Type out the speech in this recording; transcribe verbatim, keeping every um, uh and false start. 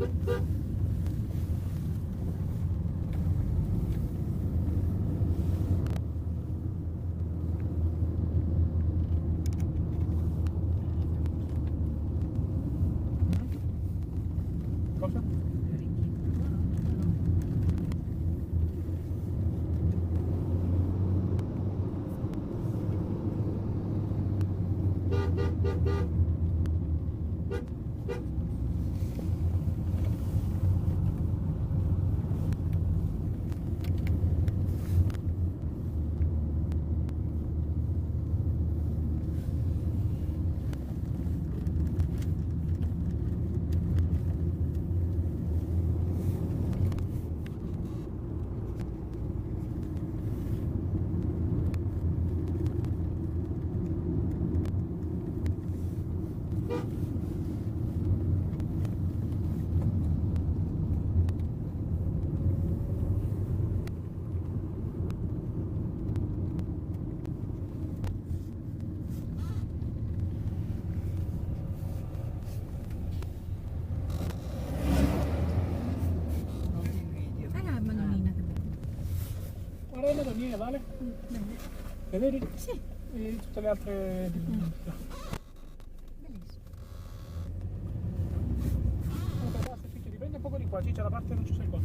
Cosa? Guarda la Madonnina, che bella. Guarda la Madonnina, vale? Mm, bella. Le vedi? Sì. E tute le altre... Mm. Là. Bellissimo. Comunque, basta, sì, dipende un poco di qua, sì, c'è la parte, non ci sei qua.